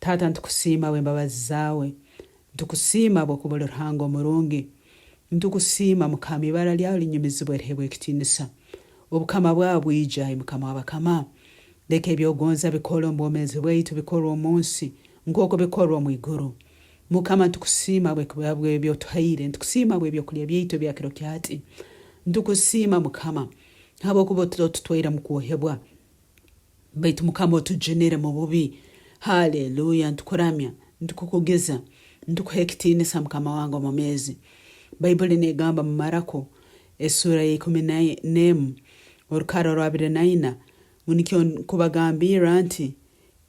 Taata nitukusiima habw'embabazi zaawe. Nitukusiima habw'okuba oli Ruhanga omurungi. Nitukusiima Mukama, ibara lyawe linyumizibwe lihebwe ekitiinisa. Obukama bwawe bwije, ai Mukama w'abakama. Leka eby'ogonza bikole omu bwomeezi bwaitu bikorwe omu nsi nk'oku bikorwa omu iguru. Mukama nitukusiima habw'ebyotuhaire, nitukusiima habw'ebyokulya byaitu ebya kiro kya hati. Nitukusiima Mukama habwokuba otutwaire mu kwohebwa. Baitu Mukama otujunire mu bubi. Haleluya! Nitukuramya, nitukukugiza, nitukuha ekitiinisa Mukama wange omwomeezi. Baibuli negamba mu Marako esuura ya ikumi n'emu orukara orwabiri naina ngu nikyo nkubagambirra nti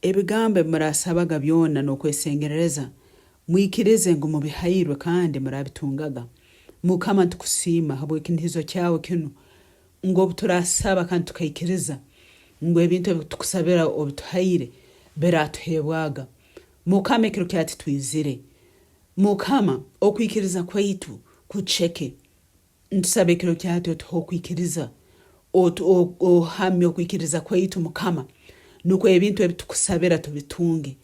ebigambo ebi murasabaga byona n'okwesengerereza, mwikirize ngu mubihairwe kandi murabitungaga. Mukama nitukusiima habw'ekinihizo kyawe kinu ngu obu turasaba kandi tukaikiriza ngu ebintu ebi tukusabira obituhaire biratuhebwaga. Mukama ekiro kya titwizire. Mukama okwikiriza kwaitu kuceke. Ntusaba ekiro kya hati otuhe okwikiriza, ohamye okwikiriza kwaitu Mukama nukwo ebintu ebi tukusabira tubitunge.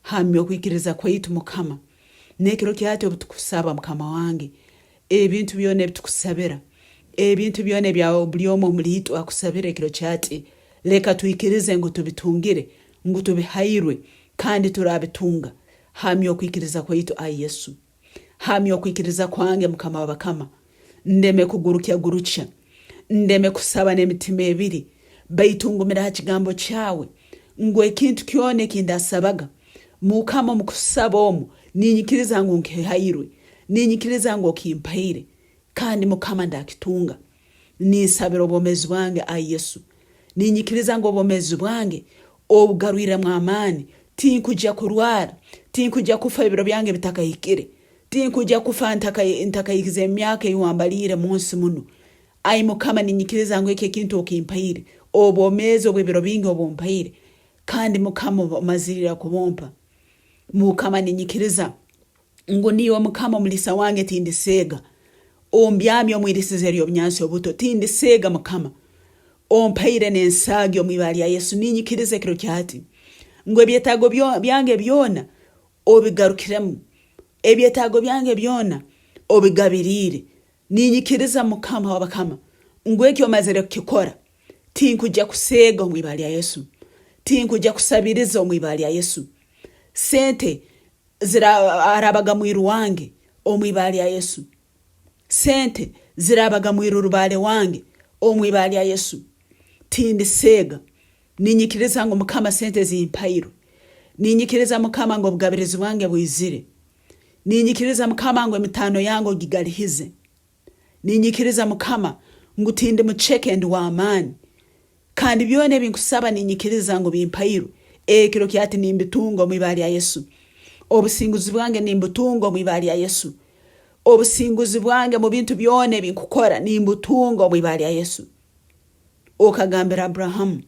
Hamya okwikiriza kwaitu Mukama. N'ekiro kya hati obu tukusaba Mukama wange Ebintu byona ebi tukusabira, ebintu byona ebya buli omu omuli itwe akusabira ekiro kya hati, leka twikirize ngu tubitungire, ngu tubihairwe, kandi turabitunga. Hamya okwikiriza kwaitu, ai Yesu. Hamya okwikiriza kwange, Mukama w'abakama. Ndeme kugurukyagurukya. Ndeme kusaba n'emitima ebiri, baitu ngumire ha Kigambo kyawe, ngu ekintu kyona eki ndasabaga, Mukama, omu kusaba omu, niinyikiriza ngu nkihairwe. Niinyikiriza ngu okimpaire, kandi Mukama ndakitunga. Ninsabira obwomeezi bwange, ai Yesu. Niinyikiriza ngu obwomeezi bwange obugarwiremu amaani. Tinkugya kurwara. Tinkugya kufa ebiro byange bitakahikire. Tinkugya kufa ntakahikize emyaka ei wambaliire mu nsi munu. Ai Mukama, niinyikiriza ngu eki ekintu okimpaire, obwomeezi obw'ebiro bingi obu ompaire, Kandi Mukama omazirira kubumpa. Mukama ninyikiriza ngu niiwe Mukama omulisa wange tindiseega. Ombyamya omu irisizo ery'obunyansi obuto tindiseega Mukama. Ompaire n'ensaagi omu ibara lya Yesu ninyikiriza ekiro kya hati ngu ebyetaago byange byona obigarukiremu. Ebyetaago byange byona obigabiriire. Ninyikiriza Mukama w'abakama ngu eki omazire kukikora, tinkugya kuseega omu ibara lya Yesu. Tinkugya kusabiriza omu ibara lya Yesu. Sente zirabaga mwiru wange omu ibara lya Yesu. Sente zirabaga mwiru rubaale wange omu ibara lya Yesu. Tindiseega. Ninyikiriza ngu Mukama sente zimpairwe. Ninyikiriza Mukama ngu obugabirizi bwange bwizire. Ninyikiriza Mukama ngu emitaano yange ogigalihize. Ninyikiriza Mukama ngu tindi muceke ndi w'amaani. Kandi byona ebi nkusaba ninyikiriza ngu bimpairwe ekiro kya hati nimbitunga omu ibara lya Yesu. Obusinguzi bwange nimbutunga omu ibara lya Yesu. Obusinguzi bwange mu bintu byona ebi nkukora nimbutunga omu ibara lya Yesu. Okagambira Abrahamu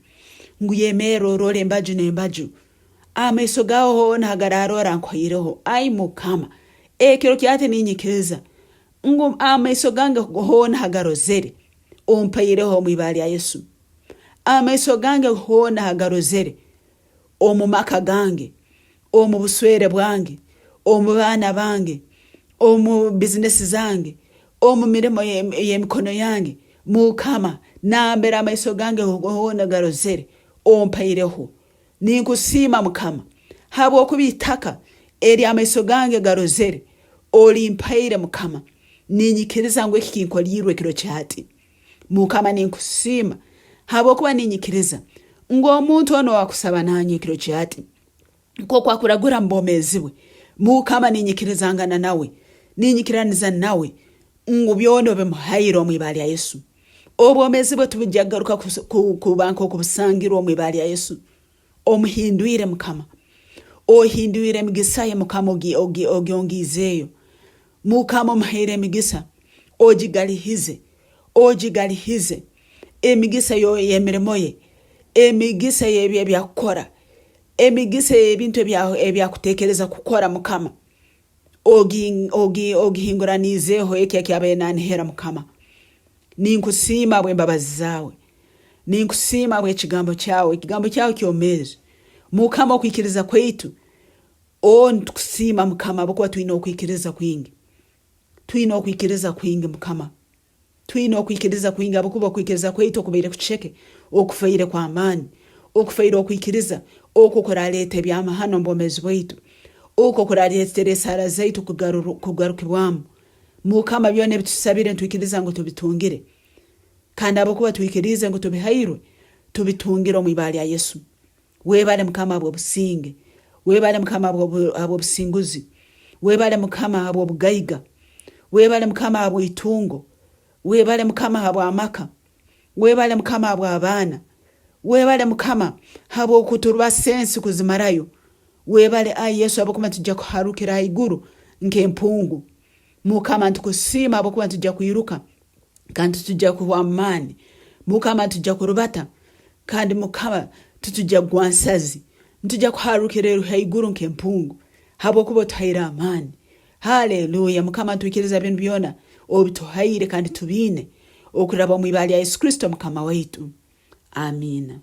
ngu yemerre orole embaju n'embaju, amaiso gawe hoona hagararora nkuhaireho. Ai Mukama, ekiro kya hati ninyikiriza ngu amaiso gange hoona hagarozere ompaireho omu ibara lya Yesu. Amaiso gange hoona hagarozere omu maka gange, omu buswere bwange, omu baana bange, omu bizinesi zange, omu mirimo y'emikono yange, Mukama, nambere amaiso gange hoona garozere, ompaireho. Ninkusiima Mukama, habwokuba itaka ery'amaiso gange garozere, olimpaire Mukama. Ninyikiriza ngu eki kinkoliirwe ekiro kya hati. Mukama ninkusiima habwokuba ninyikiriza ngu omuntu onu owakusaba nanye ekiro kya hati nk'oku akuragura mu bwomeezi bwe, Mukama ninyikirizangana nawe, ninyikiraniza nawe ngu byona obimuhaire omu ibara lya Yesu. Obwomeezi bwe tibujja kugaruka kuba nk'oku busangirwe omu ibara lya Yesu. Omuhindwire Mukama. Ohindwire emigisa ye Mukama ogyongiizeeyo. Mukama omuhaire emigisa, ogigalihize, ogigalihize emigisa y'emirimo ye, emigisa y'ebi ebyakukora, emigisa ey'ebintu ebyakutekereza kukora Mukama. Ogihinguraniizeeho eki eki abaire nanihira Mukama. Ninkusiima habw'embabazi zaawe. Ninkusiima habw'ekigambo kyawe. Ekigambo kyawe kyomeezi. Mukama okwikiriza kwaitu. Oo, nitukusiima, Mukama, habwokuba twine okwikiriza kwingi. Twine okwikiriza kwingi, Mukama. Twine okwikiriza kwingi habwokuba okwikiriza kwaitu okubaire kuceke, okufaire kw'amaani, okufaire okwikiriza oku okuraleeta ebyamahano omu bwomeezi bwaitu, oku okuraleetera esaara zaitu kugarukibwamu. Mukama, byona ebitusabire nitwikiriza ngu tubitungire. Kandi habwokuba twikiriize ngu tubihairwe, tubitungire omu ibara lya Yesu. Webale Mukama habw'obusinge. Webale Mukama habw'obusinguzi. Webale Mukama habw'obugaiga. Webale Mukama habw'itungo. Webale Mukama habw'amaka. Webale Mukama habw'abaana. Webale Mukama habw'okuturubasa ensi kuzimarayo. Webale ai Yesu habwokuba nitwija kuharukira haiguru nk'empungu. Mukama nitukusiima habwokuba nitwija kwiruka kandi titwija kuhwamu maani. Mukama nitwija kurubata kandi Mukama titwija kugwa nsazi. Nitwija kuharukira haiguru nk'empungu habwokuba otuhaire amaani. Haleluya! Mukama nitwikiriza binu byona obituhaire kandi tubiine okuraba omu ibara lya Yesu Kristo Mukama waitu. Amiina.